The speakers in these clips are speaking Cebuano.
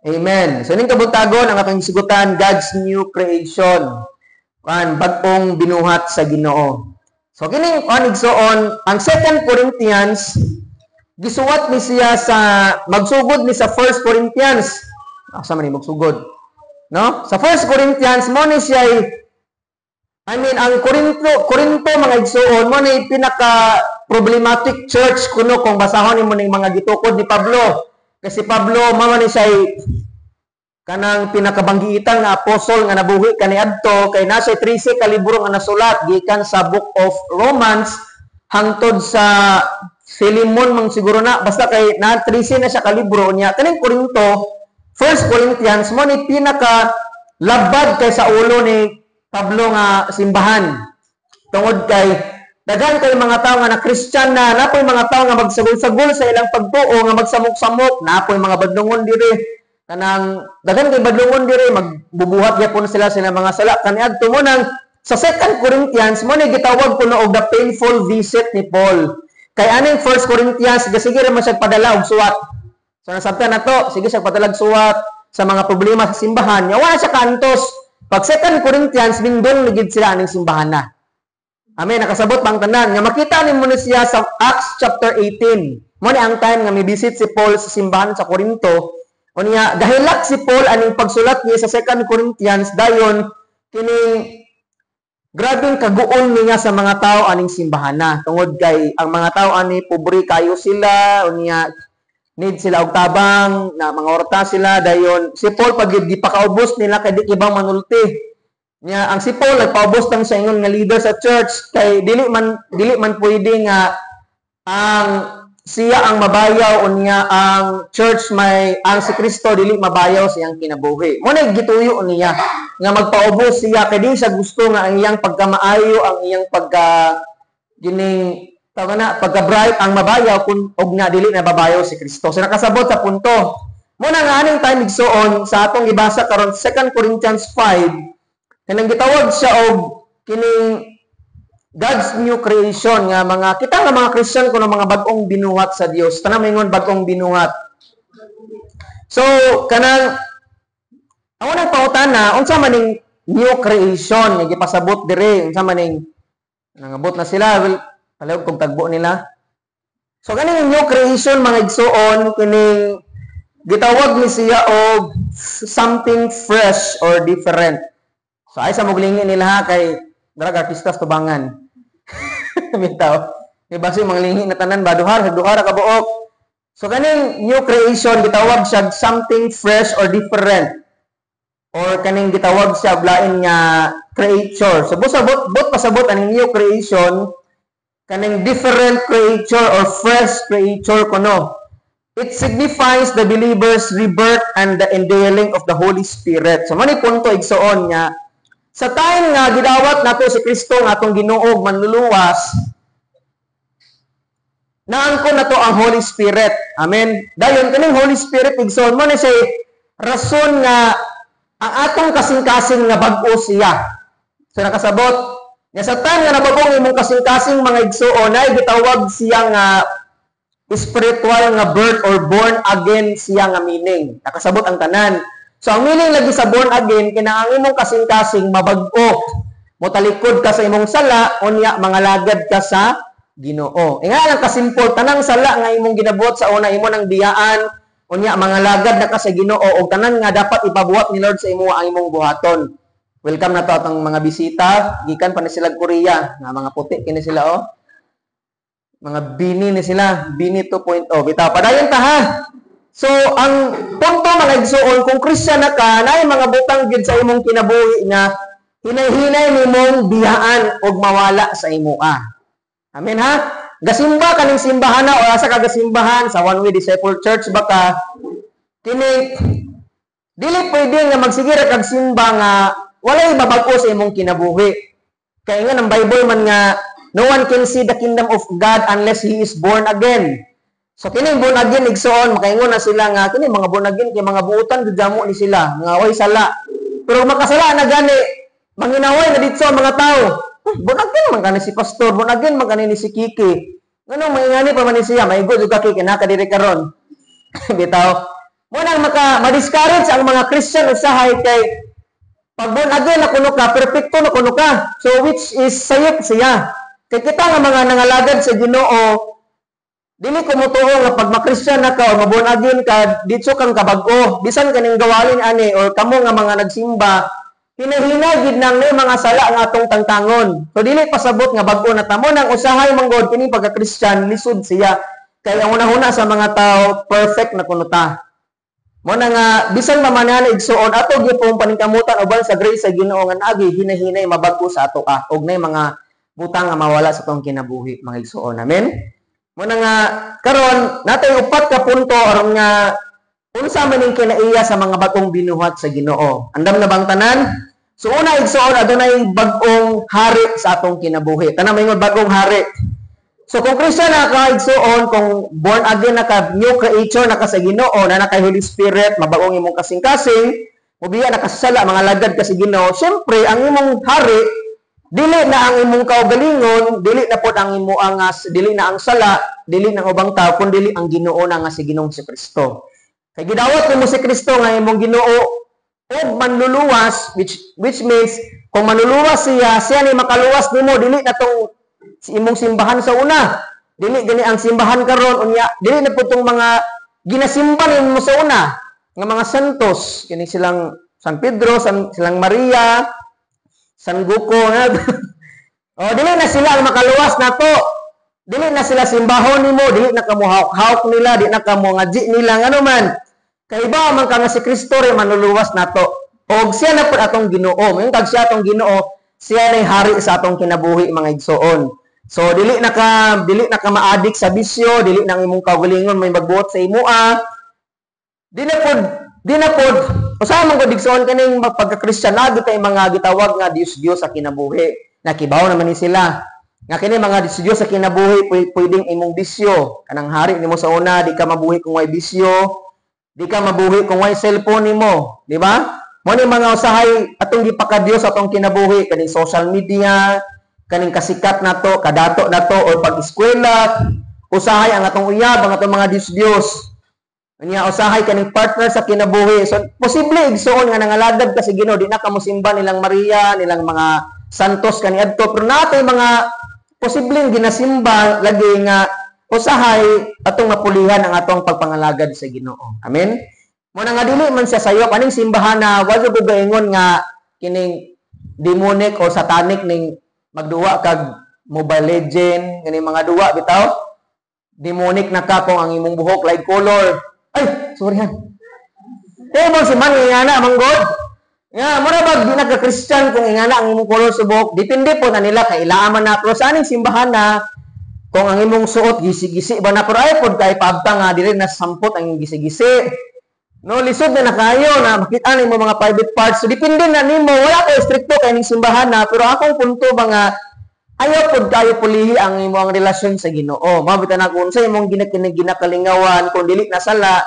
Amen. So, ning kabuntagon, ang atong hisgutan, God's new creation. Kan bag-ong binuhat sa Ginoo. So, kining kuan, igsoon, ang 2 Corinthians, gisuwat ni siya sa, magsugod ni sa 1 Corinthians. Asa man ni magsugod? No? Sa 1 Corinthians, mo ni siya, I mean, ang Corinto, mga igsoon, mo ni pinaka problematic church kuno kung basahon nimo ning mga gitukod ni Pablo. Kasi Pablo, mao ni siya kanang pinakabanggiitan nga apostol nga nabuhi kaniadto kay nasa 13 ka libro nga nasulat gikan sa Book of Romans hangtod sa Philemon mang siguro na, basta kay na 13 na siya ka libro niya. Kaning Corinto, 1 Corinthians, mo ni pinaka labad kay sa ulo ni Pablo nga simbahan tungod kay daghan kay mga tao nga na Christian na napoy mga tao nga magsagol-sagol sa ilang pagtuo, nga magsamok-samok, napoy mga badlungon diri, kanang daghan kay badlungon diri, magbubuhat gyapon sila sila mga sala kaniadto. Mo nang sa 2 Corinthians, mo ni gitawag kuno og the painful visit ni Paul. Kay aning 1 Corinthians, sige ra man siya padala og suwat. So nasabtan na to, sige siya padala og suwat sa mga problema sa simbahan. Nya wala siya kantos. Pag 2 Corinthians, bindong ligid sila aning simbahan na. Amen, nakasabot bang tanan? Nga makita nimo ni siya sa Acts chapter 18. Mo ni ang time nga mi-visit si Paul sa simbahan sa Corinto. Unya gahilak si Paul aning pagsulat niya sa 2 Corinthians, dayon kining grabeng kaguol niya sa mga tao aning simbahan na tungod kay ang mga tao ani pobre kayo sila, unya need sila og tabang na mga orta sila. Dayon si Paul pag gipakaubos nila kay di kibang manulti niya. Ang si Paul nagpaubos lang sa ingon nga leader sa church kay dili man pwede nga ang siya ang mabayaw unya ang church may ang si Kristo dili mabayaw sa iyang kinabuhi. Mo na gituyo niya nga magpaubos siya kay di siya gusto nga ang iyang pagkamaayo, ang iyang pagka gining tawag na pagka bright ang mabayaw kun og nga dili na babayaw si Kristo. So nakasabot sa punto. Mo na nga aning time, igsoon, sa atong gibasa karon, 2 Corinthians 5, kanang gitawag siya og kining God's new creation nga mga kita nga mga Christian kuno mga bag-ong binuhat sa Dios. Tanan maingon, "Bag-ong binuhat." So kanang ang unang pangutana, unsa man ning new creation nga gipasabot dire? Unsa man ning nangabot na sila? Well, palihog kog tagbo nila. So kaning new creation, mga igsoon, kining gitawag ni siya og something fresh or different. So ay sa muglingi nila ha, kay dara artista sa tubangan. Bitaw. Di ba si mga lingi na tanan ba duhar duhar ka buok. So kaning new creation, gitawag siya something fresh or different or kaning gitawag siya lain nga creature. So busabot bot pasabot aning new creation, kaning different creature or fresh creature kuno. It signifies the believer's rebirth and the indwelling of the Holy Spirit. So mani punto, igsoon, nga sa time nga gidawat nato si Kristo nga atong Ginoo manluluwas, naangkon nato ang Holy Spirit. Amen. Dayon kaning Holy Spirit, igsoon, mo ni siya rason nga ang atong kasing-kasing nga bag-o siya. So nakasabot nga sa time nga nabag-o imong kasing-kasing, mga igsoon, ay gitawag siya nga spiritual nga birth or born again siya nga meaning. Nakasabot ang tanan? So ang meaning lagi sa born again, kina ang imong kasing-kasing mabag-o. Motalikod ka sa imong sala, unya mangalagad ka sa Ginoo. Inga lang kasimple, tanang sala nga imong ginabuhat sa una imo nang biyaan, unya mangalagad na ka sa Ginoo og tanan nga dapat ipabuhat ni Lord sa imo ang imong buhaton. Welcome na to atong mga bisita, gikan pa ni sila Korea, nga mga puti kini sila oh. Mga BINI ni sila, BINI 2.0. Bitaw, padayon ta ha. So, ang punto, mga igsoon, kung Christian na ka, naay mga butang gid sa imong kinabuhi nga hinay-hinay nimong biyaan og mawala sa imoa. Amen ha? Gasimba kaning simbahan na o asa ka gasimbahan, sa One Way Disciple Church ba ka, kini dili pwede nga magsige ra kag simba nga walay mabag-o sa imong kinabuhi. Kaya nga ng Bible man nga no one can see the kingdom of God unless he is born again. So kini born again, igsoon, makaingon na sila nga kini mga born again kay mga buutan gud jamo ni sila, mga way sala. Pero makasala na gani, manginaway na dito ang mga tao. "Born again man kani si pastor, born again man kani ni si Kiki. Nganong maingani pa man ni siya, maigo jud ka, Kiki, naka diri karon." Bitaw. Mo nang maka ma-discourage ang mga Christian usahay kay pag born again na kuno ka, perpekto na kuno ka. So which is sayop siya. Kay kita nga mga nangalagad sa Ginoo, dili ko motuo nga pag ma-Christian na ka o ma-born again ka, ditso kang kabag-o. Bisan kaning gawalin ani or kamo nga mga nagsimba, hinahinay gid nang may mga sala nga atong tangtangon. So dili pasabot nga bag-o na ta mo nang usahay manggod kini pagka-Christian lisod siya. Kay ang una-una sa mga tao, perfect na kuno ta. Mo na nga bisan pa man ana, igsuon, ato gyud paningkamutan uban sa grace sa Ginoo nga naagi hinahinay mabag-o sa ato ka og nay mga butang nga mawala sa atong kinabuhi, mga igsuon. Amen. Mo na nga karon natay upat ka punto aron nga unsa man ning kinaiya sa mga bag-ong binuhat sa Ginoo. Andam na bang tanan? So una, igsuon, adunay bag-ong hari sa atong kinabuhi. Tanan maingon, "Bag-ong hari." So kung Christian na ka, igsuon, kung born again na ka, new creature na ka sa Ginoo, na kay Holy Spirit, mabag-ong imong kasing-kasing, mubiya na ka sa sala, mga lagad ka sa Ginoo, syempre ang imong hari dili na ang imong kaugalingon, dili na pod ang imo ang dili na ang sala, dili na ang ubang tao, kun dili ang Ginoo na nga si Ginoong si Kristo. Kay gidawat nimo si Kristo nga imong Ginoo ug manluluwas, which means kung manluluwas siya, siya ni makaluwas nimo, dili na tong si imong simbahan sa una. Dili gani ang simbahan karon unya, dili na pud tong mga ginasimba nimo sa una nga mga santos, kini silang San Pedro, silang Maria, San Goku nga. Oh, dili na sila ang makaluwas nato. Dili na sila simbahon nimo, dili na kamo hawk nila, di na kamo ngaji nila, ngano man. Kay ba man ka nga si Kristo ray manluluwas nato. Og siya na pud atong Ginoo. Mayon kag siya atong Ginoo, siya nay hari sa atong kinabuhi, mga igsoon. So dili na ka maadik sa bisyo, dili na ang imong kaugalingon may magbuot sa imoa. Di na pod usaha man gud, igsoon, kaning pagka-Christian lagi tay mga gitawag nga Dios Dios sa kinabuhi. Nakibaw naman ni sila. Nga kini mga Dios Dios sa kinabuhi pwedeng imong bisyo. Kanang hari nimo sa una, di ka mabuhi kung way bisyo. Di ka mabuhi kung way cellphone nimo, di ba? Mo ni mga usahay atong gipakadiyos sa atong kinabuhi, kaning social media, kaning kasikat nato, kadato nato or pag-eskwela, usahay ang atong uyab, ang atong mga Dios-Dios. Unya usahay kaning partner sa kinabuhi. So posible, igsuon, nga nangalagad ka sa Ginoo, di na ka mosimba nilang Maria, nilang mga santos kaniadto, pero natay mga posibleng ginasimba lagi nga usahay atong mapulihan ang atong pagpangalagad sa Ginoo. Amen. Mo na nga dili man siya sayop aning simbahan na wa jud ko gaingon nga kining demonic o satanic ning magduwa kag Mobile Legend, ganing mga duwa bitaw. Demonic na ka kung ang imong buhok light color. Ay, sorry han. Eh, mo si man ingana manggod. Nga, mura bag di na ka Christian kung ingana ang imong color sa buhok. Depende po na nila kay ilaa man na. Pero sa aning simbahan na kung ang imong suot gisi-gisi ba na, pero ay pod kay paabta nga dili na sampot ang imong gisi-gisi. No, lisod na na kayo na makita nimo mga private parts. So depende na nimo, wala kay strikto kay ning simbahan na, pero akong punto ba nga ayaw pod kayo pulihi ang imong relasyon sa Ginoo. Mao bitaw na kung sa imong ginakalingawan, kung dili na sala,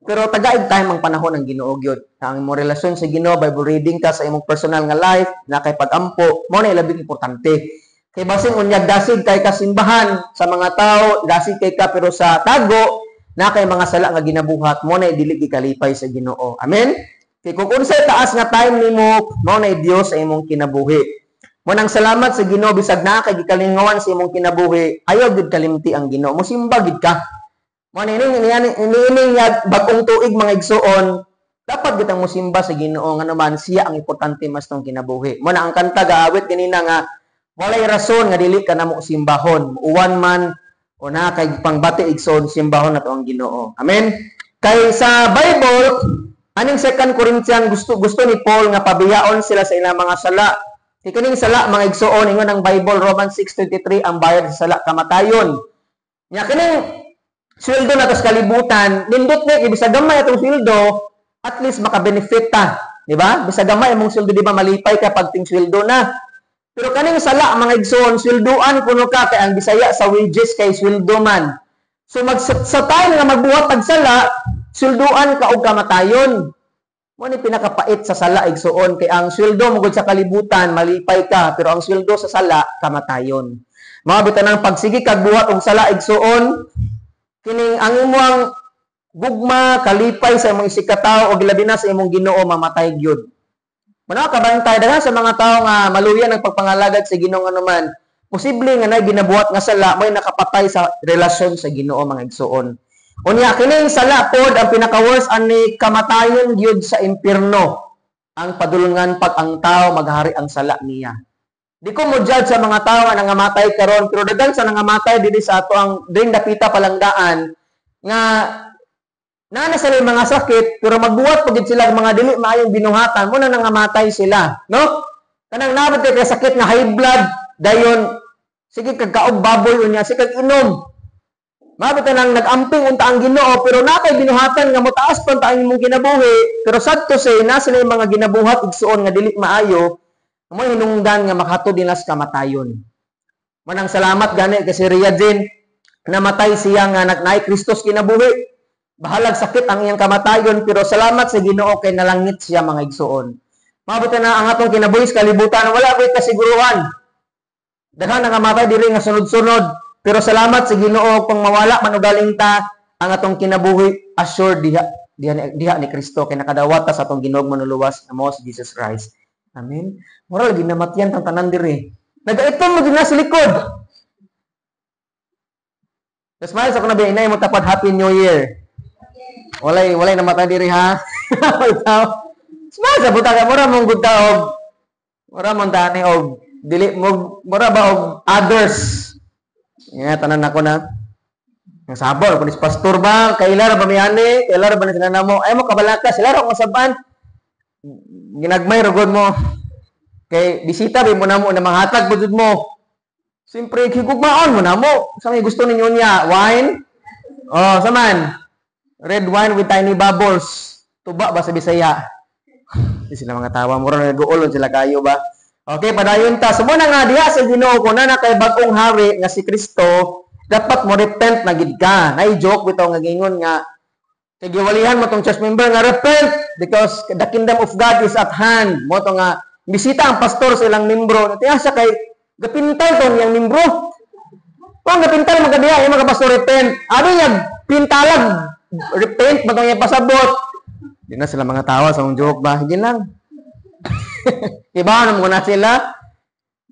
pero tagaig time ang panahon ng Ginoo gyud. Ang imong relasyon sa Ginoo, Bible reading ka sa imong personal nga life, na kay pagampo, mo na labing importante. Kay basin unyag dasig kay kasimbahan sa mga tao, dasig kay ka, pero sa tago na kay mga sala nga ginabuhat, mo na dili gikalipay sa Ginoo. Amen. Kay kung unsay taas nga time nimo, mao na Dios sa imong kinabuhi. Mo nang salamat sa Ginoo bisag naa kay gikalingawan sa imong kinabuhi, ayaw gid kalimti ang Ginoo. Mosimba gid ka. Mo na ini ini ini bag-ong tuig, mga igsuon, dapat gid ang mosimba sa Ginoo, ngano man siya ang importante mas tong kinabuhi. Mo na ang kanta gaawit ganina nga walay rason nga dili ka namo simbahon. Uwan man o na kay pangbati, igsoon, simbahon nato ang Ginoo. Amen. Kay sa Bible aning 2 Corinthians, gusto gusto ni Paul nga pabiyaon sila sa ilang mga sala. Kay kaning sala, mga igsoon, ingon ang Bible, Romans 6:23, ang bayad sa sala kamatayon. Nya kining sweldo na sa kalibutan, nindot ni bisag gamay atong sweldo, at least maka-benefit ta, di ba? Bisag gamay imong sweldo, di ba malipay ka pag ting sweldo na? Pero kaning sala, mga igsoon, sweldoan kuno ka, kay ang Bisaya sa wages kay sweldo man. So mag sa time nga magbuhat tag sala, sweldoan ka og kamatayon. Mo ni pinakapait sa sala, igsoon, kay ang sweldo mo gud sa kalibutan malipay ka, pero ang sweldo sa sala kamatayon. Mga bitan ng pagsige kag buhat og sala, igsoon, kining ang imong gugma, kalipay sa imong isigkatawo o gilabi na sa imong Ginoo mamatay gyud. Mao kabantay, daghan sa mga tao nga maluya ng pagpangalagad sa Ginoo anuman, posible nga nay ginabuhat nga sala may nakapatay sa relasyon sa Ginoo, mga igsuon. Unya kining sala pod ang pinaka worst ani, kamatayon gyud sa impierno ang padulungan pag ang tao maghari ang sala niya. Di ko mo judge sa mga tao nga nangamatay karon, pero daghan sa nangamatay dinhi sa ato ang dring dapita palangdaan nga naa na sila mga sakit, pero magbuhat pagid sila mga dili maayong binuhatan mo na nangamatay sila, no? Kanang nabot kay sakit nga high blood, dayon sige kag kaog baboy, unya sige kag inom. Mabot nang nag-amping unta ang Ginoo, pero na kay binuhatan nga motaas pa ang imong kinabuhi, pero sad to say na sila mga ginabuhat, igsuon, nga dili maayo mo hinungdan nga makahatod nila sa kamatayon. Manang salamat gani kay si Ria Jane, namatay siya nga nagnay Kristus kinabuhi. Bahalag sakit ang iyang kamatayon, pero salamat sa Ginoo kay nalangit siya, mga igsuon. Mabot na ang atong kinabuhi sa kalibutan, wala ko'y kasiguruhan. Daghan nangamatay diri nga sunod-sunod, pero salamat sa Ginoo kung mawala man ugaling ta, ang atong kinabuhi assured diha diha, diha ni Kristo kay nakadawat ta sa atong Ginoong manluluwas nga mao si Jesus Christ. Amen. Moral ginamatyan tang tanan diri. Nagaitom mo din sa likod. Smile sa kuno inay mo tapad, Happy New Year. Walay namatay diri ha. Smile sa buta ka mura mong good og mura mong dani og dili mo mura ba og others. Nga tanan nako na. Ang sabor kung is pastor ba, kaila ra ba mi ani, kaila ra ba ni sila namo. Ay mo kabalaka sila ra kung saban. Ginagmay ra gud mo. Kay bisita ba mo namo na manghatag mo jud mo. Siyempre, higugmaon mo na mo. Sa may gusto ninyo niya? Wine? Oh, saman. Red wine with tiny bubbles. Tuba ba sa Bisaya? Di sila mga tawa. Mura na nag-uulon sila kayo ba? Okay, padayon ta. So, muna nga diha sa Ginoo, kung na kay bagong hari nga si Kristo, dapat mo repent na gid ka. Nay joke bitaw nga gingon nga kay giwalihan mo tong church member nga repent because the kingdom of God is at hand. Mo to nga bisita ang pastor sa ilang membro. Tiya siya kay gapintal to niyang membro. Kung gapintal magadiya, yung mga pastor repent. Ano niya pintalag repent ba niya pasabot. Di na sila mga tawa sa joke ba? Hindi lang. Iba na mo na sila.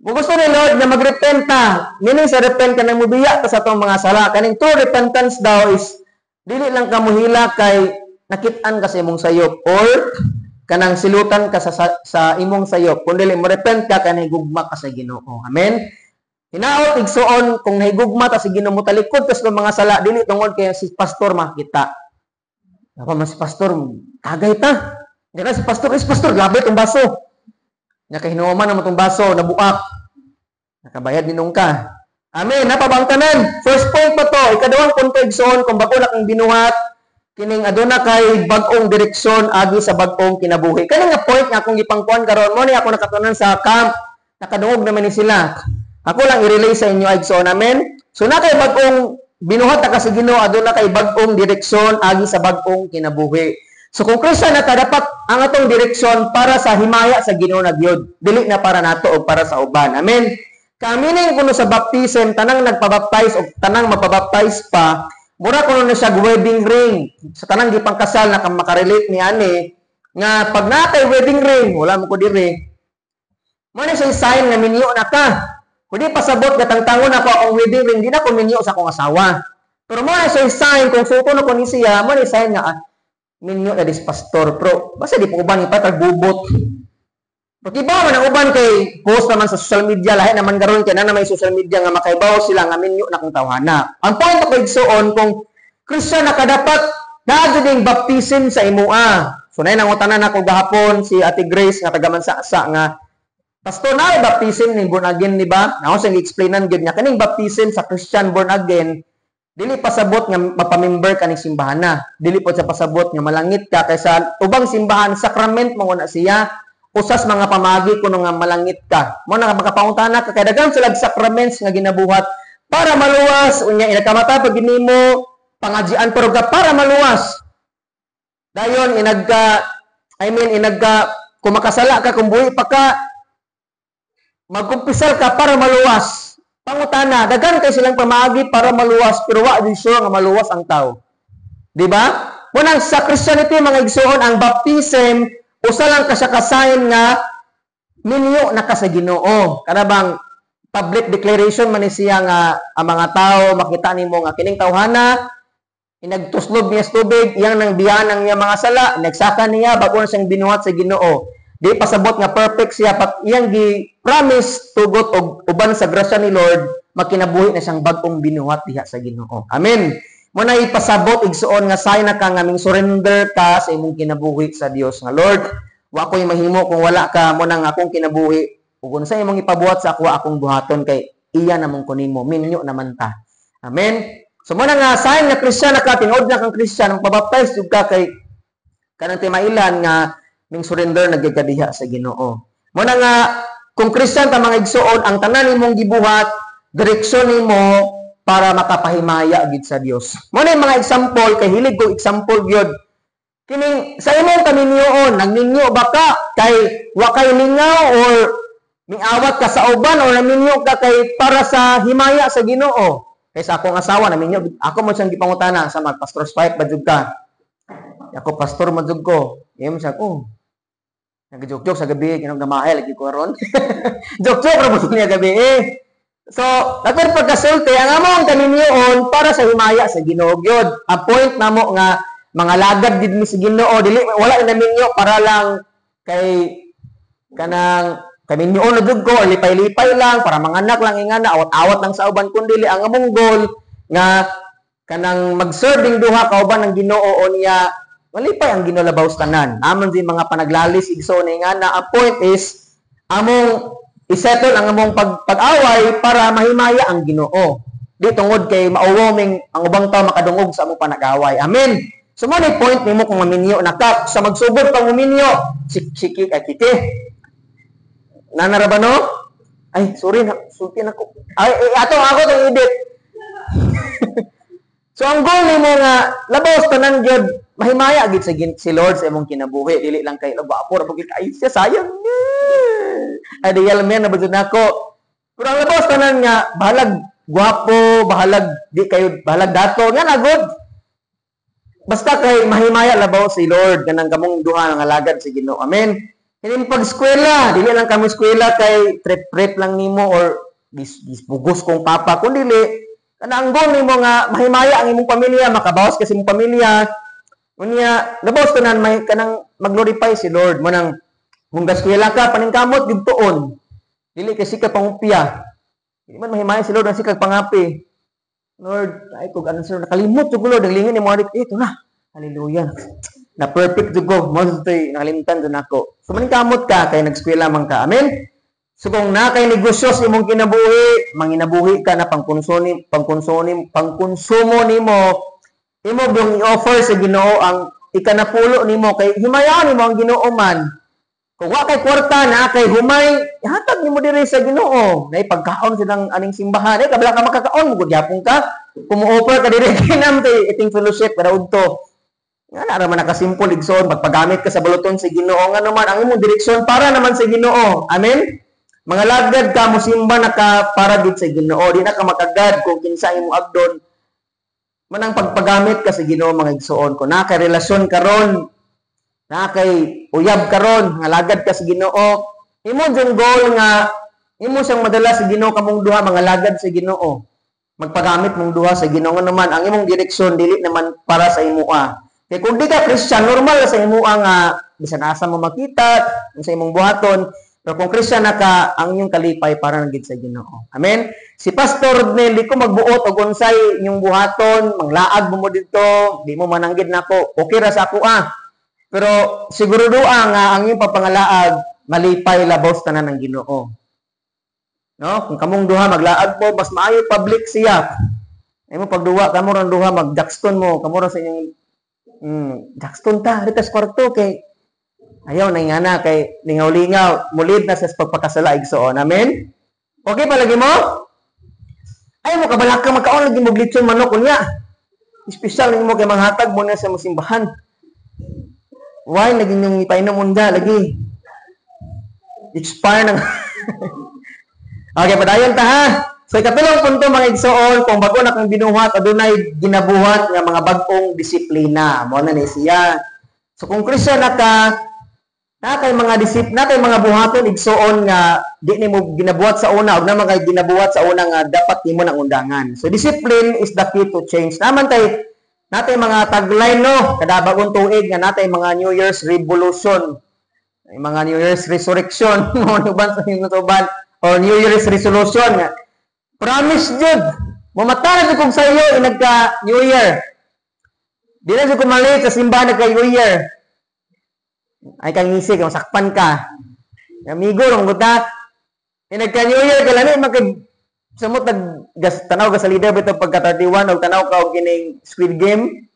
Kung gusto ni Lord na magrepent ta, meaning sa repent ka nang mubiya ta sa atong mga sala. Kaning true repentance daw is dili lang ka muhila kay nakit-an ka sa imong sayop or kanang silutan ka sa imong sayop. Kung dili mo repent ka kay nahigugma ka sa Ginoo. Amen. Hinaot, igsuon, kung nahigugma ta sa Ginoo, motalikod ta sa mga sala dili tungod kay si pastor makita. Ako man si pastor, tagay ta. Di na si pastor, is pastor, grabe itong baso. Nya kay hinuoman naman itong baso, nabuak. Nakabayad ninong ka. Amen. Napabang tanan. First point pa to. Ikaduhang punto, igsoon, kung bago na kang binuhat, kining aduna kay bag-ong direksyon agi sa bag-ong kinabuhi. Kani nga point nga akong gipangkuan karon mo ni ako nakatunan sa camp. Nakadungog naman ni sila. Ako lang i-relay sa inyo, igsoon. Amen. So na kay bag-ong binuhat na ka sa Ginoo, aduna kay bag-ong direksyon agi sa bag-ong kinabuhi. So kung Christian na ka, dapat ang atong direksyon para sa himaya sa Ginoo na gyud, dili na para nato o para sa uban. Amen. Kamining kuno sa baptism, tanang nagpabaptize o tanang mapabaptize pa, mura kuno na siya wedding ring. Sa tanang gipangkasal na kang makarelate ni ani, nga pag naa kay wedding ring, wala mo ko diri. Mo ni siya sign nga minyo na ka. Kundi pasabot gatangtangon ako akong wedding ring, di na ko minyo sa akong asawa. Pero mo na siya sign kung suto na ko ni siya, mo ni sign nga minyo na dis pastor. Pero basta di po uban ipatragbubot. Pag iba man ang uban kay post naman sa social media, lahi naman karon kay na may social media nga makaibaw sila nga minyo na kung tawhana. Ang point ko, igsuon, kung Christian na ka, dapat naa ding baptism sa imua. So nay nangutanan ako gahapon si Ate Grace nga taga Mansasa nga pastor na baptism ni born again ni ba? Nako siyang i-explainan gyud nga kaning baptism sa Christian born again dili pasabot nga mapamember ka ning simbahan na. Dili pod sa pasabot nga malangit ka kaysa ubang simbahan, sacrament mo na siya, usas mga pamagi kuno nga malangit ka. Mo na makapangutana ka kay daghan sila sacraments nga ginabuhat para maluwas, unya inagkamata pag nimo pangajian pero ka para maluwas. Dayon inagka, I mean, inagka kumakasala ka kung buhi pa ka, magkumpisal ka para maluwas. Pangutana, daghan kay silang pamagi para maluwas pero wa di sure nga maluwas ang tao. Di ba? Munang sa Christianity, mga igsuon, ang baptism usa lang ka siya ka sign nga minyo na ka sa Ginoo. Kana bang public declaration man ni siya nga ang mga tao makita nimo nga kining tawhana, inagtuslob niya sa tubig, iyang nang biyan ang iyang mga sala, nagsaka niya, bago na siyang binuhat sa Ginoo. Di pasabot nga perfect siya, pat iyang gi-promise tugot og uban sa grasya ni Lord, makinabuhi na siyang bag-ong binuhat diha sa Ginoo. Amen. Mo na ipasabot, igsuon, nga sign na ka nga ming surrender ka sa imong kinabuhi sa Dios nga, "Lord, wa ko'y mahimo kung wala ka. Mo nang akong kinabuhi ug unsa imong ipabuhat sa ako, akong buhaton kay iya namong ko nimo, minyo naman ta." Amen. So mo na nga sign nga Christian na ka, tinuod na kang Christian, ang pabaptize jud ka kay kanang timailan nga ning surrender na gyud ka diha sa Ginoo. Mo na nga kung Christian ta, mga igsuon, ang tanan nimong gibuhat, direksyon nimo para makapahimaya gid sa Dios. Mo na yung mga example kay hilig ko example gyud. Kining sa imong kaminyoon, nagminyo ba ka kay wa kay lingaw or miawat ka sa uban or naminyo ka kay para sa himaya sa Ginoo? Kay sa akong asawa, naminyo ako mo siyang gipangutana sa mag pastor's wife ba jud ka? Ako, pastor man jud ko. Iyam siya ko. Nag-joke-joke sa gabi, kinong gamahay lagi ko ron. Joke-joke ra mo niya gabi eh. So, nakon pagkasulti, ang among kaminyoon para sa himaya sa Ginoo gyud. Ang point namo nga mga lagad gid mi sa Ginoo, dili wala na minyo para lang kay kanang kaminyoon na jud ko or lipay-lipay lang para manganak lang ingana, awat-awat lang sa uban, kun dili ang among goal nga kanang mag-serving duha kauban ng Ginoo o niya malipay ang Ginoo labaw sa tanan. Amon din mga panaglalis, igsoon, ingana. Ang point is among isettle ang among pag-away para mahimaya ang Ginoo. Di tungod kay mauwoming ang ubang tao makadungog sa among panag-away. Amen. So mo ni point nimo kung maminyo na ka sa magsugod pang muminyo, si siki ay kiki. Nanara ba no? Ay, sorry na, sulti na ko. Ay, eh, ato ako tong edit. So ang goal nimo nga labaw sa tanan gyud mahimaya gid sa si Lord sa imong kinabuhi, dili lang kay gwapo ra pagid kay siya, sayang. Ay, di alam yan na ba jud nako. Pero ang labaw sa tanan nga bahalag gwapo, bahalag di kayo, bahalag dato nga na good. Basta kay mahimaya labaw si Lord kanang kamong duha nga alagad sa Ginoo. Amen. Kini pag eskwela, dili lang kamo eskwela kay trip-trip lang nimo or gisbugos kong papa, kun dili kana ang goal nimo nga mahimaya ang imong pamilya, makabawas ka sa imong pamilya. Unya, labaw sa tanan may kanang mag-glorify si Lord mo nang kung gaskwela ka, paningkamot gid tuon. Dili kay sikag pangupya. Dili man mahimaya si Lord ang sikag pangapi. "Lord, ay kog answer nakalimot jud ko, Lord, ang lingin ni mo ito na. Hallelujah. Na perfect jud ko. Mo to'y nakalimtan jud nako." So maningkamot ka kay nagskwela man ka. Amen. So kung na kay negosyo sa imong kinabuhi, manginabuhi ka na pangkonsumo, pangkonsumo, pangkonsumo nimo, imo gyung i-offer sa Ginoo ang ikanapulo nimo kay himayaan nimo ang Ginoo man. Kung wa kay kwarta na kay humay, ihatag nimo diri sa Ginoo. Nay pagkaon silang aning simbahan, ay kabila ka makakaon mo gud gyapon ka. Kung mo-offer ka diri kinam tay iting fellowship kada udto. Nga na ra man nakasimple, igsoon, pagpagamit ka sa baluton sa Ginoo nga naman ang imong direksyon para naman sa Ginoo. Amen. Mga lagad ka, musimba na ka para gid sa Ginoo. Di na ka makagad kung kinsa imong agdon. Manang pagpagamit ka sa Ginoo, mga igsoon, kung naa kay relasyon karon, naa kay uyab karon, nga lagad ka sa Ginoo, imo jung goal nga imo siyang madala sa Ginoo kamong duha, mga lagad sa Ginoo. Magpagamit mong duha sa Ginoo nga naman ang imong direksyon dili naman para sa imuha. Kay kung di ka Christian, normal sa imuha nga bisan asa mo makita, sa imong buhaton. Pero kung Christian na ka, ang inyong kalipay para na gid sa Ginoo. Amen. Si Pastor Rodnel, di ko magbuot og unsay inyong buhaton, manglaag mo mo dito, di mo mananggid nako. Okay ra sa ako ah. Pero siguro doa nga ang inyong pagpangalaag malipay labaw sa tanan ng Ginoo. No? Kung kamong duha maglaag mo, mas maayo public siya. Ay mo pagduwa kamo ron duha mag Jackson mo, kamo ron sa inyong Jackson ta, rita sa kwarto kay ayaw na nga na kay lingaw-lingaw, mulid na sa pagpakasala, igsoon. Amen. Okay pa lagi mo? Ay mo kabalaka magkaon lagi mo litson manok unya. Espesyal nimo kay manghatag mo na sa simbahan. Why lagi yung ipainom unda lagi? Expire na. Okay, padayon ta ha. So ikatulong punto, mga igsoon, kung bago na kang binuhat, adunay ginabuhat nga mga bag-ong disiplina. Mao na ni siya. So kung Christian na ka, na kay mga disip na kay mga buhaton, igsoon, nga di nimo ginabuhat sa una ug naman kay ginabuhat sa una nga dapat nimo nang undangan. So discipline is the key to change. Naman tay natay mga tagline, no, kada bagong tuig nga natay mga New Year's revolution, ay mga New Year's resurrection mo uban sa inyo uban or New Year's resolution nga promise jud mamata na jud kung sa iyo inagka New Year. Di na jud ko malit sa simbahan nagka New Year. Ay kang ngisi, kung sakpan ka. Amigo, nung guta. Eh, nagka New Year, kalami, makig samot nag gas tanaw ka sa leader bitaw pagka 31 og tanaw ka og kining Squid Game,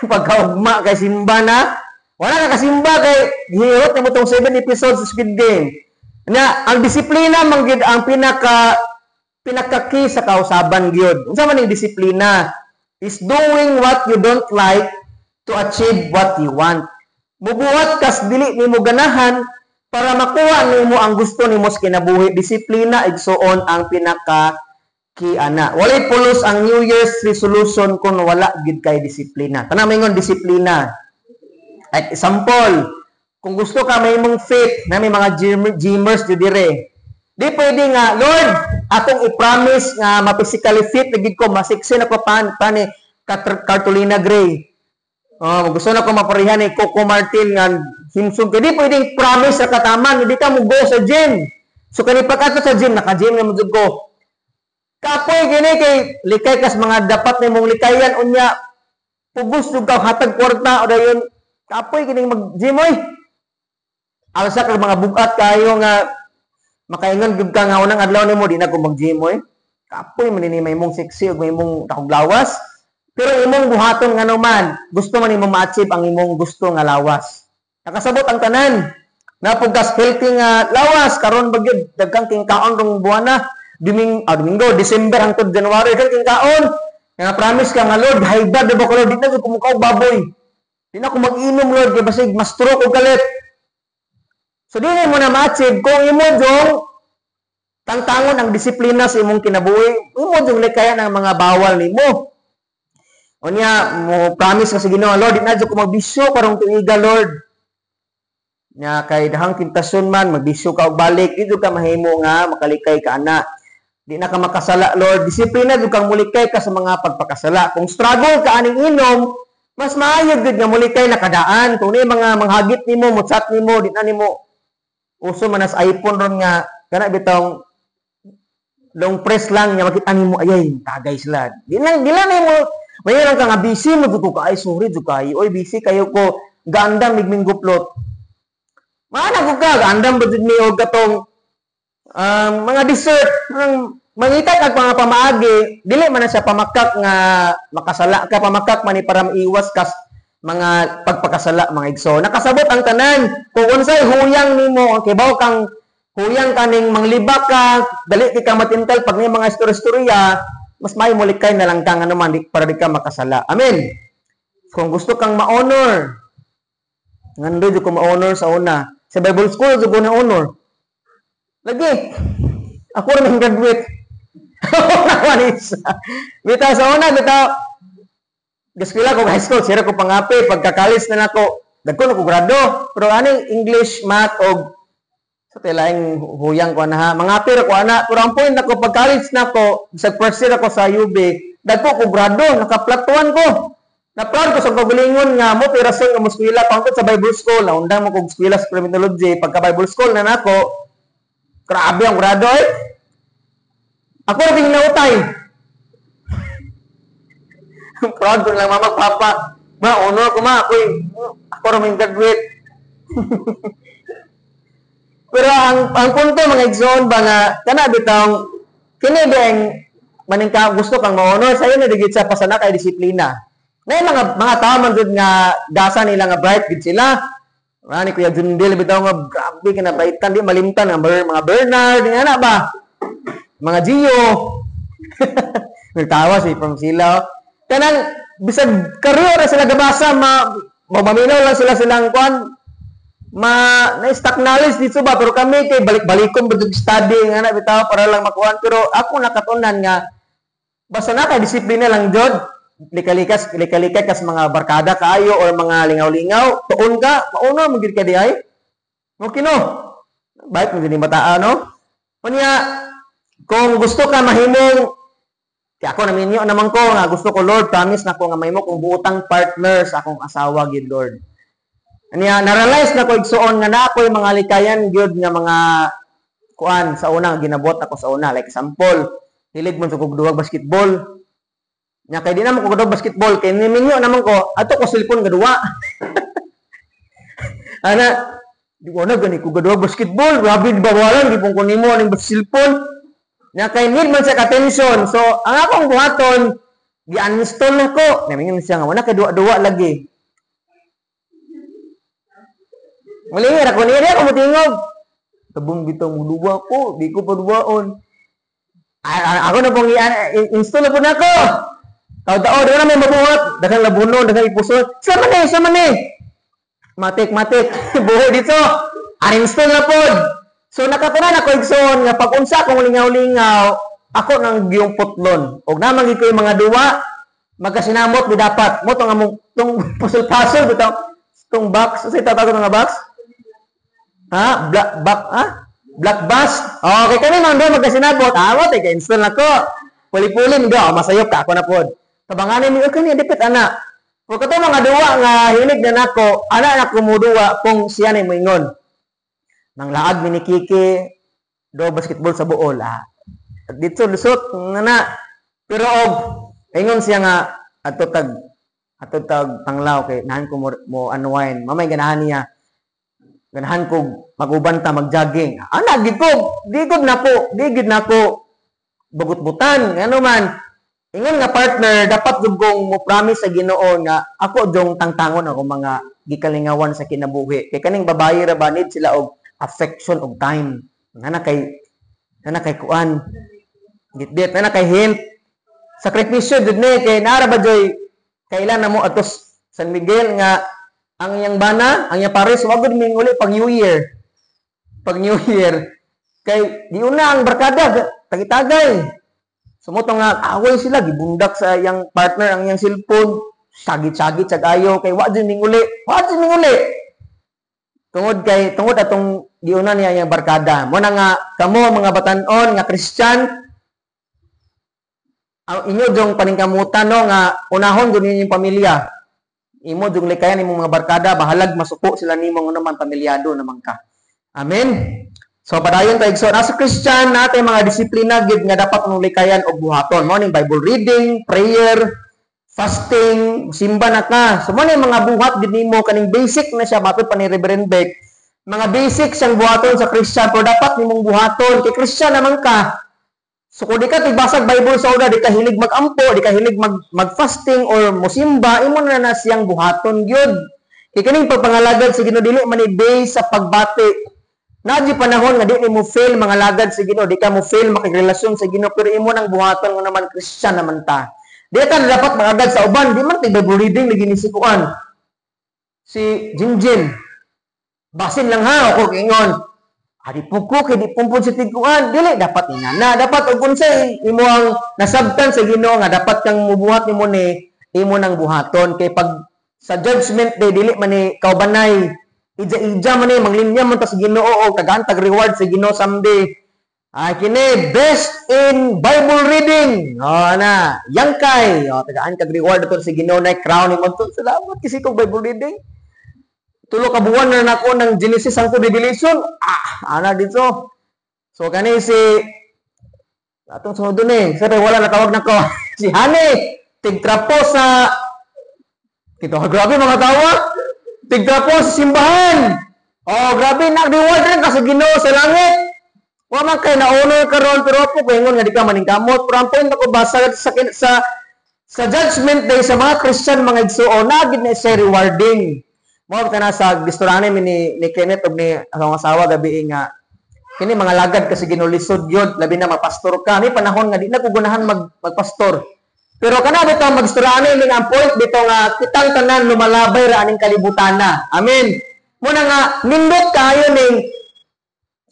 pagkaugma kay simba na wala ka kasimba kay gihirot nimo tong 7 episodes sa Squid Game. Nya ang disiplina man gyud ang pinaka pinaka key sa kausaban gyud. Unsa man ning disiplina? Is doing what you don't like to achieve what you want. Mubuhat kas dili nimo ganahan para makuha nimo ang gusto nimo sa kinabuhi. Disiplina, igsuon, ang pinaka key ana. Walay pulos ang New Year's resolution kung wala gid kay disiplina. Tanang maingon disiplina. Like example, kung gusto ka may mong fit na may mga gymmers di dire. Di pwede nga, "Lord, akong i-promise nga ma-physically fit na gid ko, masiksi na ko pan, pani Cartolina Gray. Oh, gusto na ko maparehan ni Coco Martin nga himsog ka." Di pwedeng promise sa kataman, hindi ka mo go sa gym. So kani pagkato sa gym, naka-gym na mo jud ko. Kapoy gini kay likay kas mga dapat nimong likayan, unya pugos jud ka hatag kwarta o dayon kapoy kining mag-gym oy. Alsa ka mga bugat kayo nga makaingon gyud ka nga unang adlaw nimo, "Di na ko mag-gym oy. Kapoy man ni may mong sexy ug may mong dakong lawas." Pero imong buhaton nga naman, gusto man nimo ma-achieve ang imong gusto nga lawas. Nakasabot ang tanan. Napugkas healthy nga lawas karon ba gyud daghang king kaon rong buwana. Domingo, December hangtod January daghang king kaon. Nga promise ka nga, "Lord, high blood ba ko, Lord, di na jud ko mukaog baboy. Di na ko mag-inom, Lord, kay basig ma-stroke og kalit." So di mo na ma-achieve kung imo jong tangtangon ang disiplina sa imong kinabuhi, imo jong likayan ang mga bawal nimo. Unya, mo promise ka sa Ginoo, "Lord, di na jud ko magbisyo karong tuiga, Lord." Nya kay dahang tentasyon man, magbisyo ka og balik, di jud ka mahimo nga makalikay ka ana. "Di na ka makasala, Lord." Disiplina jud kang mulikay ka sa mga pagpakasala. Kung struggle ka aning inom, mas maayo gud nga mulikay na kadaan. Kung ni mga manghagit nimo, mo chat nimo, di na nimo. Uso man sa iPhone ron nga kana bitong long press lang nga makita nimo, ayay, tagay sila. Di lang nimo may lang ka nga busy mo jud ko ka, "Ay, sorry jud kayo. Oy, busy kayo ko. Gaandam mig minggo plot." Maana ko ka, gaandam ba jud mi og katong mga dessert, ang mangita kag mga pamaagi, dili man na siya pamakak nga makasala ka, pamakak man ni para maiwas kas mga pagpakasala, mga igso. Nakasabot ang tanan. Kung unsay huyang nimo, kay baw kang huyang kaning manglibak ka, dali kay ka matintal pag may mga istorya-istorya, mas may mulikay na lang kang ano man di, para di ka makasala. Amen. Kung gusto kang ma-honor, ngando jud ko ma-honor sa una. Sa Bible school jud ko na honor. Lagi. Ako rin ang graduate. Bitaw sa una, bitaw. Gaskwela ko high school, sira ko pangapi, pagka-college na nako, dagko na ko grado. Pero aning English, Math, og sa tilaing huyang ko na ha. Mga ra ko ana. Pero ang point nako, pag college na ko, sa first year ako sa UB, dagko ko grado, nakaplatuan ko. Na proud ko sa kagalingon nga mo pero rason nga moskwela pa sa Bible school, naundang mo kog eskwela sa criminology, pagka Bible school na nako, grabe ang grado eh. Ako ra ging nautay. Proud ko lang mama, papa. Ma, honor ko ma, ako ra may graduate. Pero ang punto, mga igsoon ba, nga kana bitawng kini ding maning ka gusto kang ma-honor sayo na digit sa pasana kay disiplina. Na mga tao man gud nga gasa nila nga bright gid sila. Ani Kuya Jundil bitaw nga grabe ka na brightan, di malimtan nga mga Bernard nga na ba? Mga Gio. Nagtawa si from sila. Kanang bisag career ra sila gabasa, ma maminaw lang sila silang kwan. Ma na-stock knowledge dito ba, pero kami kay balik-balikon ba study nga na bitaw para lang makuha. Pero ako nakatunan nga basta na kay disiplina lang jud, likalikas likalika kas mga barkada kaayo or mga lingaw-lingaw, tuon ka, mauna mo gid ka di ay. Okay, no? Bait mo gid bataa, no? Unya, kung gusto ka mahimong, kaya ako naminyo naman ko nga gusto ko, Lord, promise na ko nga mahimo kong buotang partner sa akong asawa gid, Lord. Anya, na-realize na ko, igsuon, nga na ako'y mga likayan gyud nga mga kuan sa una, ginabuhat ako sa una. Like example, hilig man sa kog duwag basketball. Nya kay di naman ko duwag basketball kay niminyo naman ko, ato ko cellphone gaduwa. Ana, di ko na gani ko gaduwa basketball, grabe di bawalan di pong ko nimo aning cellphone. Nya kay need man siya attention. So, ang akong buhaton, gi-uninstall na ko. Namingon siya nga wala kay duwa-duwa lagi. Muli ra ko niya ako motingog. Tabong bitaw mo duwa ko, di ko pa duwaon. Ako na pong i-install na po na ako. Tao-tao, di na may mabuhat. Daghang labunon, daghang ipuso. Sama ni, sama ni. Matik, matik. Buho dito. Uninstall na po. So, nakatunan ako, igsoon, nga pag unsa akong lingaw-lingaw, ako nang giyong putlon. Og namang ko yung mga duwa, magkasinamot di dapat. Mo tong among tong pusul-pusul bitaw tong box, sa tatawag nga box? Ha? Black back, ha? Black bus. Okay kami man do magkasinabot. Ah, mo kay install nako. Puli-puli go, masayop ka ako na pod. Tabanganin mi okay ni dipit ana. Kung kato mga duwa nga hilig na nako, ana na kumuduwa kung siya na moingon. Nang laag mi ni Kiki do basketball sa buol, ah. Dito lusot nga na. Pero og ingon siya nga adto tag tanglaw kay nahan ko mo unwind. Mamay ganahan niya. Ganahan ko maguban ta mag-jogging. Ana gid ko, di gud na ko, di gid na ko bugut-butan. Ngano man, ingon nga partner, dapat gud kong mo promise sa Ginoo nga ako jong tangtangon ako mga gikalingawan sa kinabuhi. Kay kaning babayi ra ba, need sila og affection og time. Nga na kay kuan. Gitbit na na kay hint. Sakripisyo jud ni kay naara ba joy kailan na mo atos San Miguel nga ang iyang bana, ang iyang pares, wag gud minguli pag New Year. Pag New Year kay giuna ang barkada tagitagay. Sumuto nga away sila, gibundak sa iyang partner ang iyang cellphone, sagit-sagit sa ayo kay wa jud minguli, wa jud minguli. Tungod kay tungod atong giuna niya iyang barkada. Mo na nga kamo mga batan-on nga Christian, ang inyo jong paningkamutan, no, nga unahon jud ninyong pamilya. Imo jong likayan imong mga barkada, bahalag masuko sila nimo, nga naman pamilyado naman ka. Amen. So padayon tayo. So as a Christian, natin mga disiplina gid nga dapat mong likayan og buhaton. Mo ning Bible reading, prayer, fasting, simba na ka. So mo ning mga buhat gid nimo, kaning basic na siya matud pa ni Reverend Beck. Mga basic siyang buhaton sa Christian, pero dapat nimong buhaton kay Christian naman ka. So kung di ka tigbasag Bible sa una, di ka hilig magampo, di ka hilig mag-fasting or mosimba, imo na na siyang buhaton gyud. Kay kaning pagpangalagad sa Ginoo dili man ni base sa pagbati. Naji panahon nga di nimo fail mga lagad sa Ginoo, di ka mo fail makigrelasyon sa Ginoo, pero imo nang buhaton nga naman Christian naman ta. Di ka na dapat maagad sa uban, di man tig Bible reading lagi ni si kuan. Si Jinjin. Basin lang ha ako ingon. Adi po ko kay di pumpon sa tigkuan, dili dapat ni nana, dapat og unsay imo ang nasabtan sa Ginoo nga dapat kang mubuhat nimo ni imo nang buhaton, kay pag sa Judgment Day dili man ni kaubanay, ija-ija man ni manglinya man ta sa Ginoo og tagaan tag reward sa Ginoo someday. Ah, kini best in Bible reading. Oh na, yangkay. Oh, tagaan kag reward ato sa Ginoo na crown nimo to. Salamat kasi kog Bible reading. Tulo ka buwan na nako ng Genesis hangtod Revelation. Ah, ana dito. So kani si atong sunod dun eh. Sir, wala natawag na ko. Si Hani, tigtrapo sa Kito, grabe mga tawa. Tigtrapo sa simbahan. Oh, grabe na reward rin ka sa Ginoo sa langit. Wa man kay naunol karon, pero po ko ingon nga di ka maningkamot. Pero ang point ako ba sa Judgment Day sa mga Christian, mga igsuon, na gid na siya rewarding. Mo ka na sa gistorane mi ni Kenneth ug ni akong asawa gabi nga kini mga lagad kasi ginulisod yun, labi na magpastor ka. May panahon nga di na ko gunahan magpastor. Pero kana bitaw magstorane mi, ang point dito nga kitang tanan lumalabay ra aning kalibutan na. Amen. Muna nga nindot kaayo ning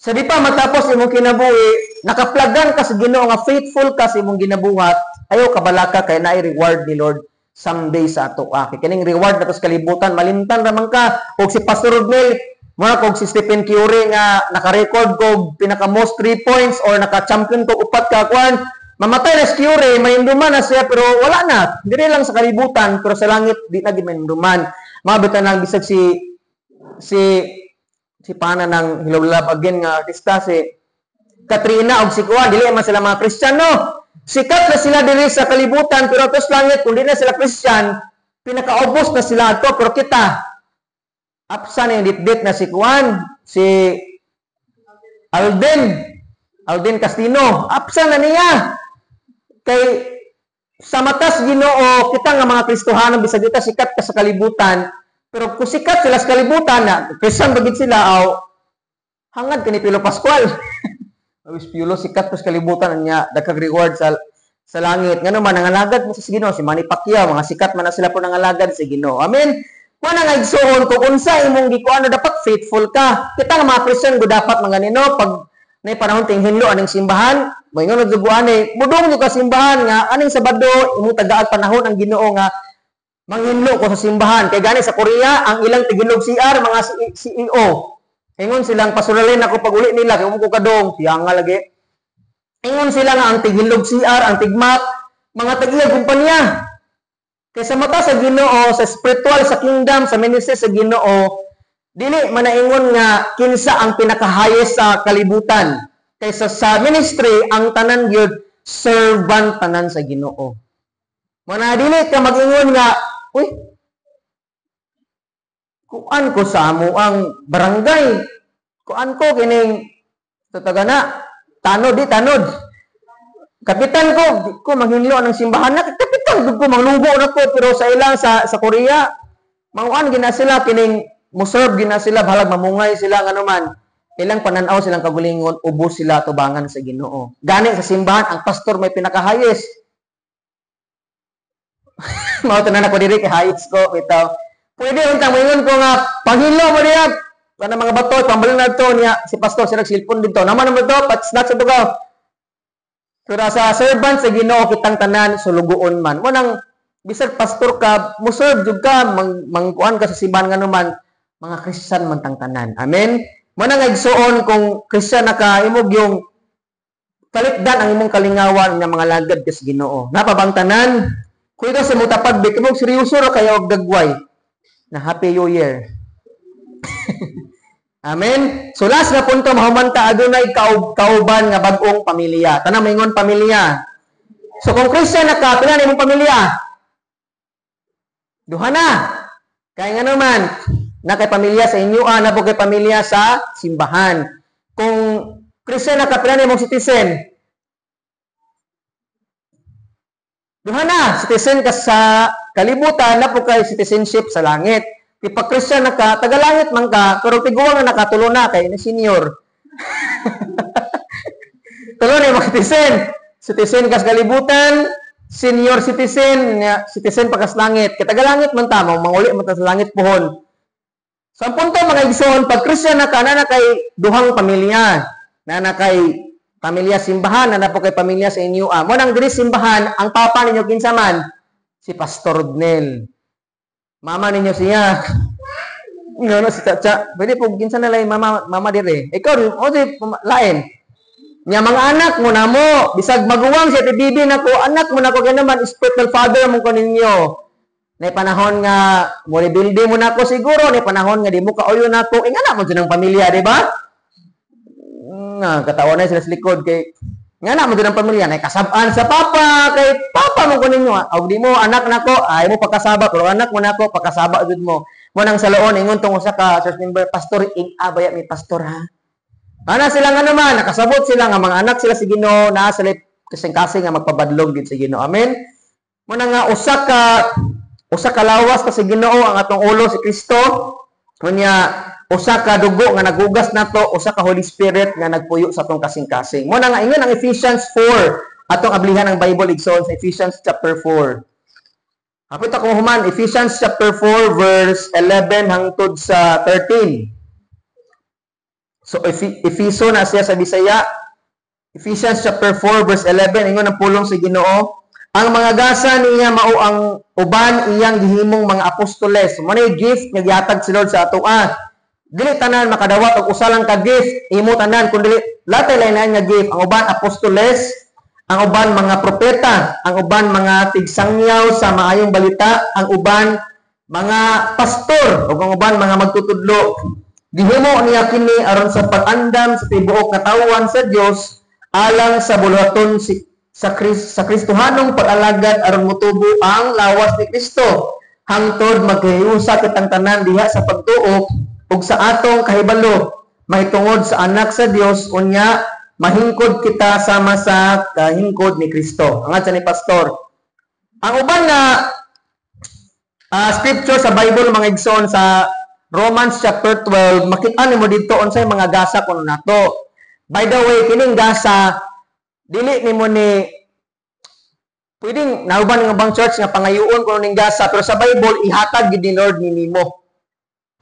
sa di pa matapos imong kinabuhi, nakaplagan ka sa Ginoo nga faithful ka sa imong ginabuhat, ayaw kabalaka kay naay reward ni Lord someday sa ato. Ah, kay kining reward nato sa kalibutan, malimtan ra man ka. Og si Pastor Rodnel, mura kog si Stephen Curry nga naka-record kog pinaka most 3 points or naka-champion kog upat ka kuan. Mamatay na si Curry, mahinumduman na siya, pero wala na. Dili lang sa kalibutan, pero sa langit di na gid mahinumduman. Mabita nang bisag si pana ng Hello Love Again nga artista, si Katrina og si kuan, dili man sila mga Kristiyano. Sikat na sila diri sa kalibutan, pero atos langit, kung di na sila Christian, pinakaubos na sila ato. Pero kita, apsa na yung ditdit na si kuan, si Alden Castino, apsa na niya. Kay sa matas Ginoo, kita nga mga Kristohano, bisag kita sikat ka sa kalibutan, pero kung sikat sila sa kalibutan, na Christian bagid sila, aw, hangad kani Pilo Pascual. Luis Piolo sikat pa sa kalibutan niya, dagkag reward sa langit. Ngano man nangalagad mo sa Ginoo, si Manny Pacquiao, mga sikat man na sila po nangalagad sa Ginoo. Amen. Kuan nga igsuon, kung unsa imong gikuan, dapat faithful ka. Kita nga mga Christian go dapat mga nino pag nay panahon ting hinlo aning simbahan, moingon og duguan eh, mudong ka simbahan nga aning Sabado imong tagaag panahon ang Ginoo nga manghinlo ko sa simbahan. Kay gani sa Korea, ang ilang tigilog CR mga CEO. Ingon silang pasuralin ako pag uli nila kay ko kadong siya nga lagi. Ingon sila nga ang tigilog CR, ang tigmat, mga tag-iya kumpanya. Kay sa mata sa Ginoo, sa spiritual, sa kingdom, sa ministry sa Ginoo, dili manaingon nga kinsa ang pinaka-highest sa kalibutan. Kaysa sa ministry, ang tanan gyud servant tanan sa Ginoo. Mana dili ka mag-ingon nga, "Uy, kuan ko sa amo ang barangay. Kuan ko kining tataga na, tanod di tanod. Kapitan ko, di ko manghinlo ng simbahan na, kapitan ko manglubo na ko," pero sa ilang sa Korea, manguan gina sila kining mo-serve gina sila, bahalag mamungay sila ngano man. Ilang pananaw silang kagulingon, ubos sila tubangan sa Ginoo. Gani sa simbahan, ang pastor may pinaka-highest. Mao tanan ako diri kay highest ko bitaw. Pwede untang moingon ko nga panghinlo mo diya kana mga bato pambalin na to niya si pastor siya nag-cellphone dito. Naman naman to pat-snatch to ka. Pero sa servant sa Ginoo kitang tanan sulugoon man. Mo nang bisag pastor ka, mo serve jud ka, mangkuan ka sa simbahan nga man, mga Christian man tang tanan. Amen. Mo nang igsuon, kung Christian na ka, imog yung talikdan ang imong kalingawan nga mga lagad ka sa Ginoo. Napabang tanan? Kung ikaw sa mutapad, imog seryoso ra kayo og dagway. Na Happy New Year. Amen. So last na punto, mahumanta, adunay kauban nga bag-ong pamilya. Tanang maingon, "Pamilya." So kung Christian na ka, pila na imong pamilya? Duha na. Kaya nga naman, na kay pamilya sa inyo, na po kay pamilya sa simbahan. Kung Christian na ka, pila na imong citizen? Duha na. Citizen ka sa kalibutan, na po kay citizenship sa langit. Pag Christian na ka, tagalangit man ka, pero tiguang nga nakatulo na, kay ni senior. Tulo na yung citizen. Citizen ka sa kalibutan, senior citizen, nga, citizen pa ka sa langit. Kay tagalangit man ta, manguli man ta sa langit pohon. So, ang punto mga igsoon, pag Christian na ka, na kay duhang pamilya. Na kay pamilya simbahan, na po kay pamilya sa inyo. Ah, mo nang diri simbahan, ang papa ninyo kinsa man? Si Pastor Rodnel. Mama ninyo siya. Ngono si Chacha. Pwede po kinsa na lay mama mama dire. Ikaw o di lain. Nya mga anak mo na mo, bisag maguwang si Ate Bibi nako, anak mo nako naman, spiritual father mo ko ninyo. Nay panahon nga mo rebuild mo nako siguro, nay panahon nga di mo kauyo nako, ingana mo ng pamilya, di ba? Nga katawa na sila sa likod kay nga na mo ng pamilya, nay kasab-an sa papa kay papa mo ko ninyo. Og di mo anak nako, ay mo pagkasaba, pero anak mo nako pagkasaba jud mo. Mo nang sa loon ingon tong usa ka church member, "Pastor, ing abaya mi pastor ha." Ana sila nga naman, nakasabot sila nga mga anak sila sa Ginoo, naa sila kasing-kasing nga magpabadlong gid sa Ginoo. Amen. Mo na nga usa ka lawas ka sa Ginoo, ang atong ulo si Kristo. Unya usa ka dugo nga nagugas nato, usa ka Holy Spirit nga nagpuyo sa atong kasing-kasing. Mo na nga ingon ang Ephesians 4, atong ablihan ang Bible igsoon sa Ephesians chapter 4. Hapit ako human, Ephesians chapter 4 verse 11 hangtod sa 13. So Efeso na siya sa Bisaya. Ephesians chapter 4 verse 11, ingon ang pulong sa Ginoo, ang mga gasa niya mao ang uban iyang gihimong mga apostoles. Mao na gift nga gihatag si Lord sa atoa. Dili tanan makadawat og usa lang ka gift, imo tanan kun dili latay lain nga gift. Ang uban apostoles, ang uban mga propeta, ang uban mga tigsangyaw sa maayong balita, ang uban mga pastor ug ang uban mga magtutudlo. Gihimo niya kini aron sa pag-andam sa tibuok katawhan sa Dios alang sa buluhaton si sa, Kris, sa Kristohanong pag-alagad aron motubo ang lawas ni Kristo hangtod magkahiusa kitang tanan diha sa pagtuo ug sa atong kahibalo mahitungod sa Anak sa Dios, unya mahingkod kita sama sa kahingkod ni Kristo. Ang sa ni pastor. Ang uban na scripture sa Bible, mga igsoon, sa Romans chapter 12, makita nimo dito unsay mga gasa kuno nato. By the way, kining gasa dili nimo ni pwedeng nauban ng ubang church nga pangayoon kuno ning gasa, pero sa Bible ihatag gid ni Lord ni nimo.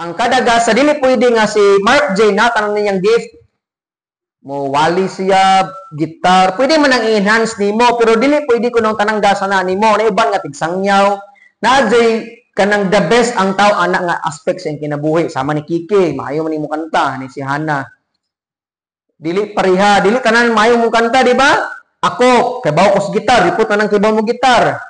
Ang kada gasa, dili pwede nga si Mark J na tanan niyang gift mo wali siya gitar, pwede man ang i-enhance nimo, pero dili pwede kuno tanang gasa na nimo. Na uban nga tigsangyaw na jay kanang the best ang tao ana nga aspect sa iyang kinabuhi, sama ni Kiki, maayo man nimo kanta ni si Hana. Dili pareha, dili tanan maayo mo kanta, di ba? Ako kay ko sa gitar, di po tanan kay mo gitar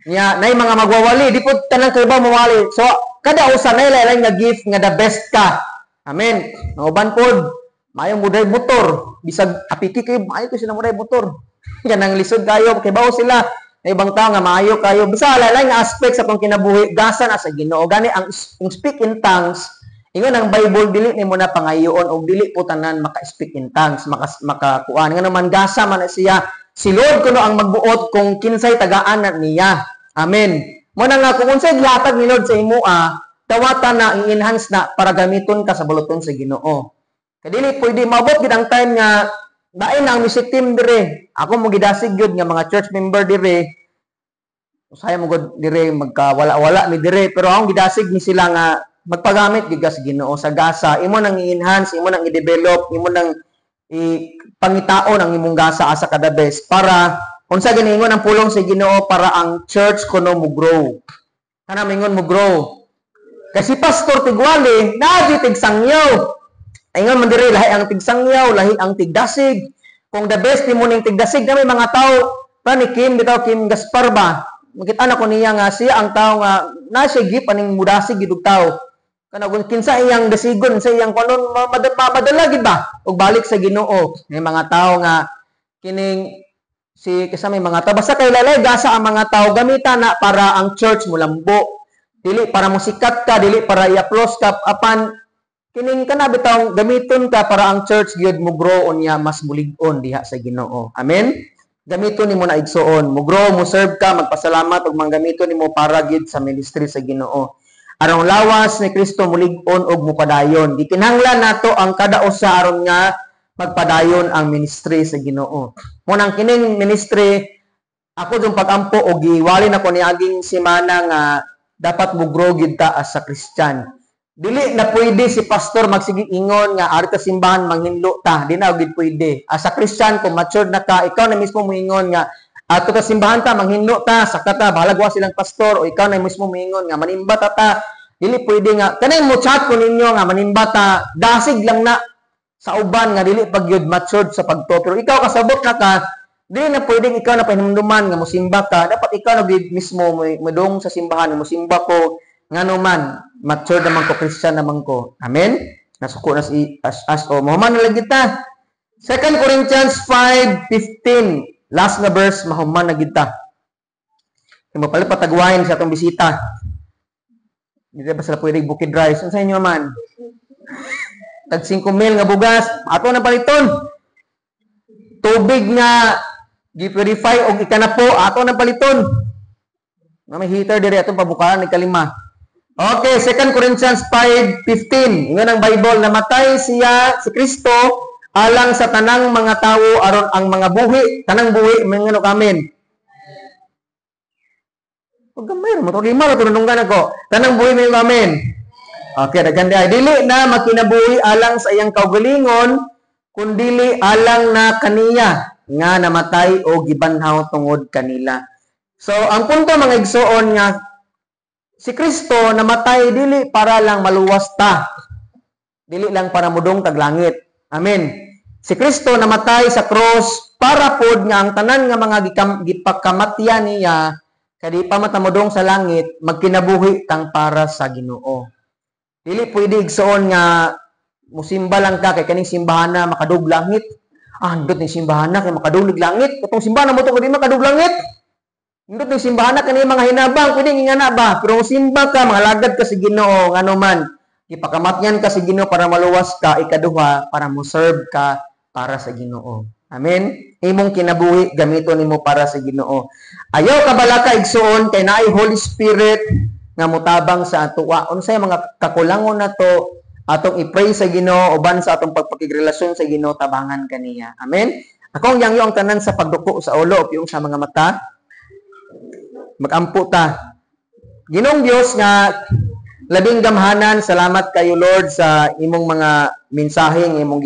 nya. Nay mga magwawali, di po tanan kay mo wali. So kada usa nay lain nga gift nga the best ka. Amen. Ang uban pod maayo mo drive motor, bisag apiki kayo, maayo ko sila mo drive motor. Kanang lisod kayo, kay bawo sila na ibang tao nga maayo kayo. Basta lain nga aspect sa atong kinabuhi, gasa na sa Ginoo. Gani ang speak in tongues, ingon ang Bible, dili nimo na pangayoon og dili po tanan maka-speak in tongues, maka makakuan. Nga naman gasa man na siya. Si Lord kuno ang magbuot kung kinsay tagaan na niya. Amen. Mo na nga kung unsay gihatag ni Lord sa imoa, dawata na, i-enhance na para gamiton ka sa buluton sa Ginoo. Kay dili pwede maabot gid ang time nga dain na ang music team dire. Ako mo gidasig gyud nga mga church member dire. Usay mo gud dire magkawala-wala mi dire, pero akong gidasig ni sila nga magpagamit gyud ka sa Ginoo sa gasa. Imo nang i-enhance, imo nang i-develop, imo nang ipangitaon ang imong gasa asa kada best para unsa gani ingon ang pulong sa Ginoo, para ang church kuno mo grow. Kana mingon mo grow. Kasi Pastor tigwali, naa tigsangyaw. Ingon man diri, lahi ang tigsangyaw, lahi ang tigdasig. Kung the best nimo ning tigdasig na may mga tao, pa ni Kim bitaw, Kim Gaspar ba? Makita na ko niya nga siya ang tao nga na siya gift aning mudasig gid og tao. Kana kung kinsa iyang dasigon sa iyang kunon, madala gid ba og balik sa Ginoo. May mga tao nga kining si kasi may mga tao, basta kay lalay gasa ang mga tao, gamitan na para ang church mulambo. Dili para musikat ka, dili para i-applause ka, apan kining kana bitaw gamiton ka para ang church gyud mo grow, unya mas mulig-on diha sa Ginoo. Amen. Gamiton nimo na, igsuon, mo grow, mo serve ka, magpasalamat ug manggamiton nimo para gyud sa ministry sa Ginoo. Aron lawas ni Kristo mulig-on ug mupadayon. Gikinahanglan nato ang kada usa aron nga magpadayon ang ministry sa Ginoo. Mo nang kining ministry ako yung pagampo og giwali na ko niaging semana nga dapat mo grow gyud ta as a Christian. Dili na pwede si pastor magsige ingon nga ari ta simbahan, manghinlo ta, di na gyud pwede. As a Christian, kung mature na ka, ikaw na mismo moingon nga ato ta simbahan ta, manghinlo ta, saka ta bahalag wa silang pastor, o ikaw na mismo moingon nga manimba ta ta. Dili pwede nga kanay mo chat ko ninyo nga manimba ta, dasig lang na sa uban nga dili pag gyud matured sa pagtuo. Pero ikaw kasabot na ka, dili na pwedeng ikaw na pahinumduman nga mosimba ka. Dapat ikaw na gyud mismo modung sa simbahan, mosimba ko ngano man mature naman ko, Christian naman ko. Amen. Nasuko na si as as o mahuman na lang kita. 2 Corinthians 5:15, last na verse, mahuman na kita. Kay mapalit patagwain sa atong bisita. Hindi ba sila pwede Bukid Rice? Ano sa inyo man? Tag 5 mil nga bugas, ato na paliton. Tubig nga gi-purify og ikanapo, ato na paliton. Nga may heater diri, atong pabukalan ni kalima. Okay, 2 Corinthians 5:15. Ingon ang Bible, namatay siya, si Kristo, alang sa tanang mga tawo aron ang mga buhi, tanang buhi, mangano kamin. Pag gamay mo to lima ra tunungan ako. Tanang buhi may amen. Okay, daghan ay dili na makinabuhi alang sa iyang kaugalingon, kundili alang na kaniya nga namatay o gibanhaw tungod kanila. So, ang punto, mga igsoon, nga si Kristo namatay dili para lang maluwas ta. Dili lang para mudong tag langit. Amen. Si Kristo namatay sa cross para pod nga ang tanan nga mga gipakamatyan niya kadi pa matamudong sa langit, magkinabuhi tang para sa Ginoo. Dili pwede, igsoon, nga musimba lang ka kay kaning simbahan na makadug langit. Ah, nindot ning simbahan na kay makadug langit. Katong simbahan na mo to kay di makadug langit. Nindot ning simbahan na kani mga hinabang, pwede nga na ba? Pero kung simba ka, mga lagad ka sa Ginoo, ngano man gipakamatyan ka sa Ginoo para maluwas ka, ikaduha para mo serve ka para sa Ginoo. Amen. Imong kinabuhi gamiton nimo para sa Ginoo. Ayaw kabalaka, igsuon, kay naay Holy Spirit nga motabang sa atoa. Unsay mga kakulangon nato, atong i-pray sa Ginoo uban sa atong pagpakigrelasyon sa Ginoo, tabangan kaniya. Amen. Akong yangyo ang tanan sa pagduko sa ulo yung sa mga mata. Magampo ta. Ginoong Dios nga labing gamhanan, salamat kayo, Lord, sa imong mga mensahe nga imong